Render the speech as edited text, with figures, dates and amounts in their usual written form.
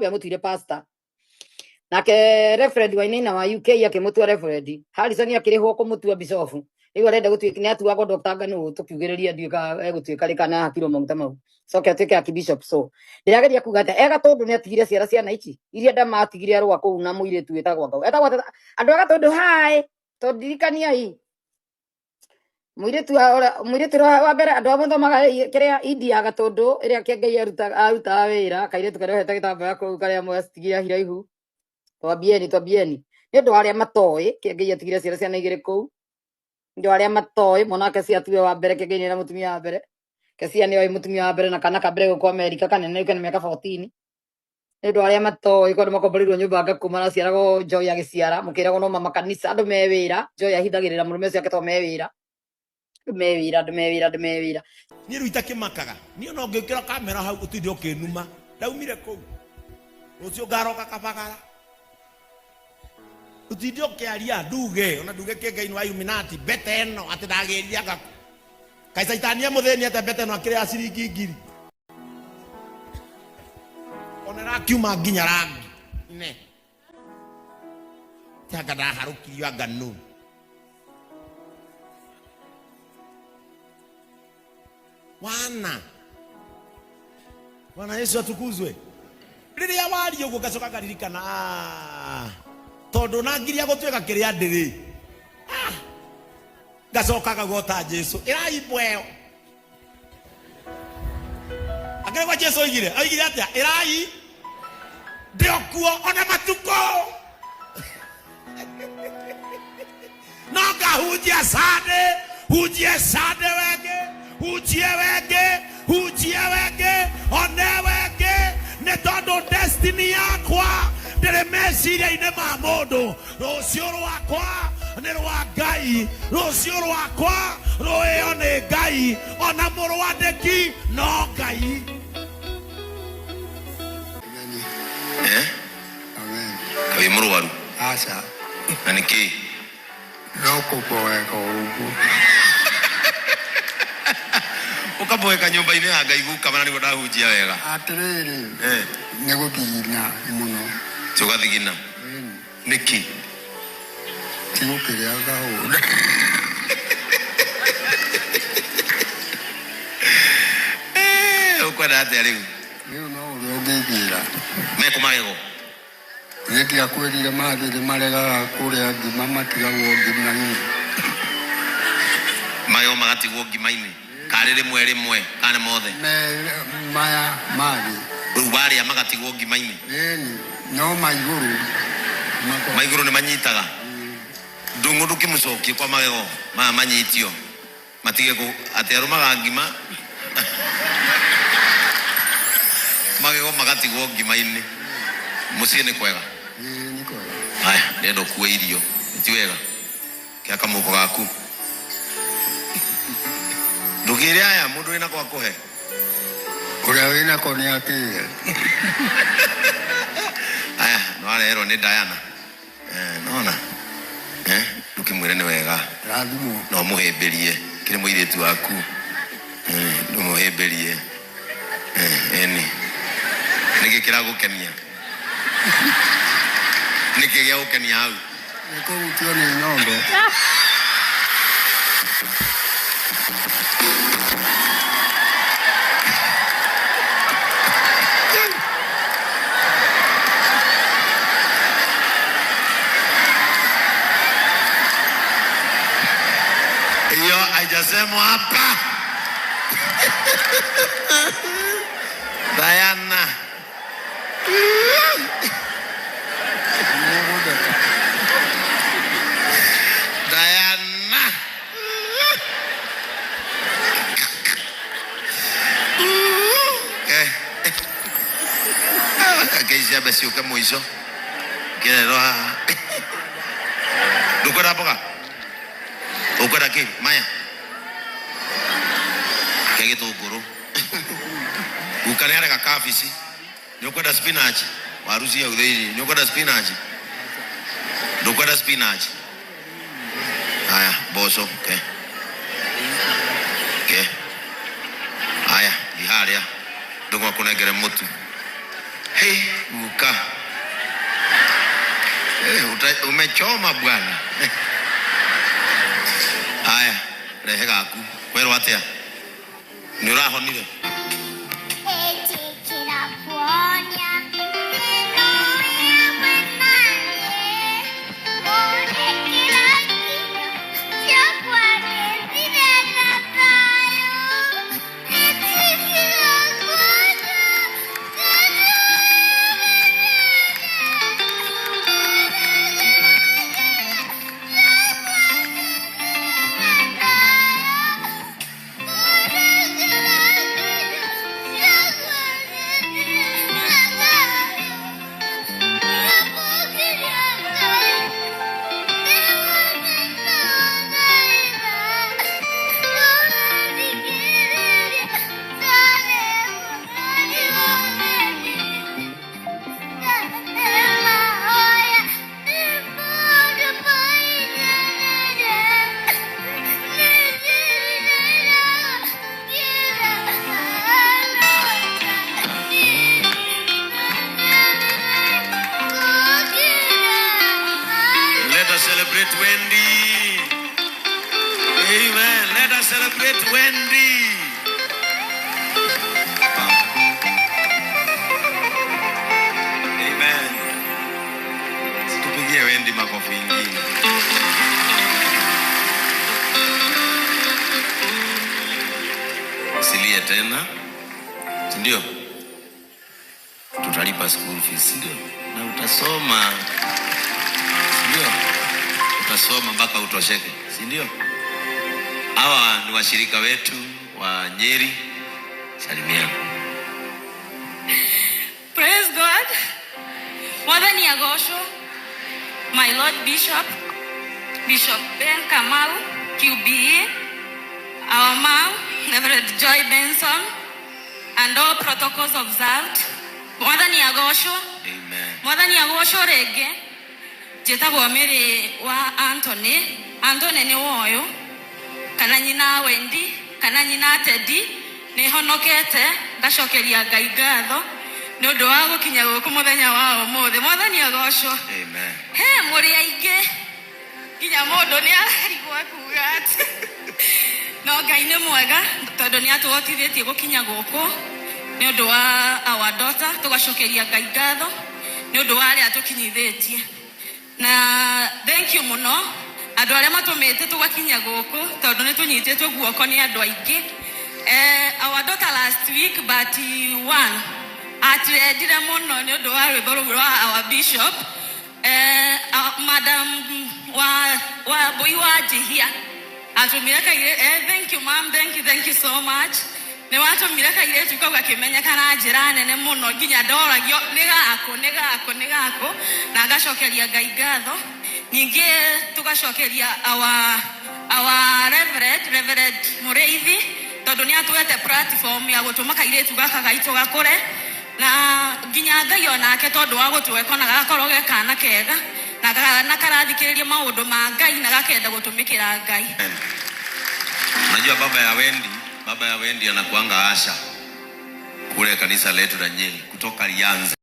Amutuire pastor. Nake reverend Wainaina wa UK akĩmũtua reverend. Harrison akĩrĩhwo kũmũtua bishop. Rĩu arenda gũtuĩka nĩ atuagwo Dr. Ngano tũkiugĩrĩria ndiũĩ kana egũtuĩka rĩ kana hakirwo maguta mau. Coke atuĩke archbishop. So ndĩrageria kuga atĩ ega tondũ nĩ atigire ciara ciana ici iria ndamatigire arũa kũu na mũirĩtu wĩtagwo Ngau. Etagwo atĩa? Andũ a Gatũndũ hi tũndirikaniai mũirĩtu mũirĩtu ũrĩa wa mbere andũ a mũthomaga kĩrĩa India Gatũndũ ĩrĩa Kĩengei arutaga wĩra kairĩtu karĩa ohete gĩtambaya kũu karĩa mwacitigire hiraihu. Twambieni twambieni nĩ ũndũ wa arĩa matoĩ Kĩengei atigire ciana ciana igĩrĩ kũu. Nĩ ũndũ wa arĩa matoĩ mwana wa Kesia tiwe wa mbere. Kĩengei nĩ na mũtumia wa mbere. Kesia nĩ oĩ mũtumia wa mbere na kana ka mbere gũkũ Amerika kanene rĩu kena mĩaka 14. Nĩ ũndũ wa arĩa matoĩ kwandũ makomboreirwo nyũmba ngaku maraciaragwo Joy agĩciara mũkĩragwo no mama kanitha andũ me wĩra. Joy ahithagĩrĩra mũrũme ũcio ake tondũ me wĩra. Andũ me wĩra, andũ me wĩra, andũ me wĩra. Niĩ rĩu itakĩmakaga. Niĩ ona ũngĩkĩra kamera hau ũtinde ũkĩnuma. Ndaumire kũu. Rũciũ ngaroka Kabagara. Ũtinde ũkĩaria nduge ona nduge kĩengei-inĩ wa Illuminati mbete ĩno atĩ ndagĩrire anga kaĩ caitani emũthĩni atĩa mbete ĩno akĩrĩ ya ciringi ngiri. Ona ĩrakiuma nginya rangi. Ne. Anga ndaharũkirio anga nũ. Wana. Bwana Yesu atukuzwe. Rĩrĩa waria ũguo ngacoka ngaririkana, ah, tondũ na ngiria gũtuĩka kĩrĩa ndĩrĩ. Ah, ngacoka ngauga ta Jesu, ĩrai mbwa ĩyo. Akĩrĩ kwa Jesu oigire, oigire atĩa? Ĩrai ndĩ o kuo ona matukũ. No ngahunjia Sunday, hunjie Sunday wengĩ, hunjie wengĩ, hunjie wengĩ, one wengĩ, nĩ tondũ destiny yakwa ndĩrĩ meciria-inĩ ma mũndũ. Rũciũ rwakwa nĩ rwa Ngai, rũciũ rwakwa rũĩo nĩ Ngai, ona mũrwandĩki no Ngai. Eh? Amen. Wĩ mũrwaru? Aca. Na nĩ kĩ? No kũboeka ũguo. Ũkaboeka nyũmba-inĩ ya Ngai guka mana nĩguo ndahunjia wega. Atĩrĩrĩ, Eh. nĩ gũthigina mũno. Ti ũgathigina? Ĩni. Nĩkĩ? Ti gũkĩrĩa ngahũna. Eh, ũkwenda atĩa rĩu? Rĩu no ũrĩa ũngĩnjĩra. Mekũ magego? Niĩ ndiakwĩrire mathĩ nĩ maregaga kũrĩa ngima matigagwo ngima-inĩ. Magego magatigwo ngima-inĩ? Karĩ rĩmwe rĩmwe kana mothe? Me maya mangĩ. Rĩu warĩa magatigwo ngima-inĩ? Ĩni, no ma igũrũ. Ma igũrũ nĩ manyitaga? Ndũng'ũ ndũkĩmũcokie kwa magego maya manyitio. Matige kũ atĩ arũmaga ngima magego magatigwo ngima-inĩ. Mũciĩ nĩ kwega? Ĩĩ nĩ kwega. Haya, ndĩrenda ũkue irio. Ti wega? Kĩa kamũhuko gaku. Ndũkĩre aya mũndũ wĩna kwa kũhe. Ũrĩa wĩnako nĩ akĩhe. Aya, nĩwareherwo nĩ Diana. Eh, nona eh, ndũkĩmwĩre nĩ wega. Rathimwo. No mũhĩmbĩrie kĩrĩ mũirĩtu waku. Eh, ndũmũhĩmbĩrie. Eh, ĩni nĩkĩ kĩragũkenia? Nĩkĩ gĩagũkenia hau? Nĩ kũhutio nĩ nyondo. Hiyo haijasemwa hapa. Diana. Diana. Eh. Reke iciambe ciũke mũico. Kĩrero haha. Ndũkwenda mboga? Ũkwenda kĩ? Maya. Kĩa gĩtũngũrũ. Guka nĩ arega kabici. Nĩ ũkwenda spinach? Waru ci hau thĩinĩ. Nĩ ũkwenda spinach? Ndũkwenda spinach? Haya, mboco. Ke. Ke. Haya, thiĩ harĩa. Ndũng'ũ akũnengere mũtu. Hey, guka. Hey, umechoma bwana. Haya, rehe gaku. Kwerwo atia? Nĩ ũrahonire? Ĩtĩkĩra kuonia thĩna ũrĩa mwĩnaniĩ, ũrĩkĩra kinya ciakwa nĩthire na thayũ. Ĩtĩkĩra kuonia thĩna Let us celebrate Wendy. Amen. Let us celebrate Wendy. Amen. Tupigie Wendy makofi ingine. Usilie tena, si ndio? Tutalipa school fees, si ndio? Na utasoma, si ndio? Utasoma mpaka utosheke, si ndio? Hawa ni washirika wetu wa Nyeri. Salimia. Praise God. Mwathani agocwo. My Lord Bishop, Bishop Ben Kamau, QBE, our mom, Reverend Joy Benson, and all protocols observed. Mwathani agocwo. Amen. Mwathani agocwo rĩngĩ. Njĩtagwo Mary wa Anthony. Anthony nĩ woyũ kana nyina Wendy kana nyina Teddy. Nĩ honokete, ngacokeria Ngai ngatho nĩ ũndũ wa gũkinya gũkũ mũthenya wa ũmũthĩ. Mwathani agocwo. Amen. He mũrĩ aingĩ nginya mũndũ nĩ ararigwo kuga atĩ no Ngai nĩ mwega tondũ nĩ atũhotithĩtie gũkinya gũkũ nĩ ũndũ wa our daughter. Tũgacokeria Ngai ngatho nĩ ũndũ wa arĩa tũkinyithĩtie, na thank you mũno andũ arĩa matũmĩte tũgakinya gũkũ tondũ nĩ tũnyitĩtwo guoko nĩ andũ aingĩ. Our daughter last week, but one atwendire mũno nĩ ũndũ wa rwĩmbo rũu rwa our bishop, madam wa mbui wa njihia atũmire kaire. Thank you, ma'am. Thank you, thank you so much. Nĩ watũmire kairĩtu kau gakĩmenyeka na njĩra nene mũno nginya ndoragio nĩ gakũ, nĩ gakũ, nĩ gakũ, na ngacokeria Ngai ngatho. Ningĩ tũgacokeria our reverend Mũrĩithi tondũ nĩ atũhete platform ya gũtũma kairĩtu gaka gaitũ gakũre, na nginya Ngai onake tondũ wa gũtweka na gagakorwo ge kana kega na kana karathikĩrĩria maũndũ ma Ngai na gakenda gũtũmĩkĩra Ngai. Unajua baba ya Wendy anakuanga usher kule kanisa letu la Nyeri kutoka lianze.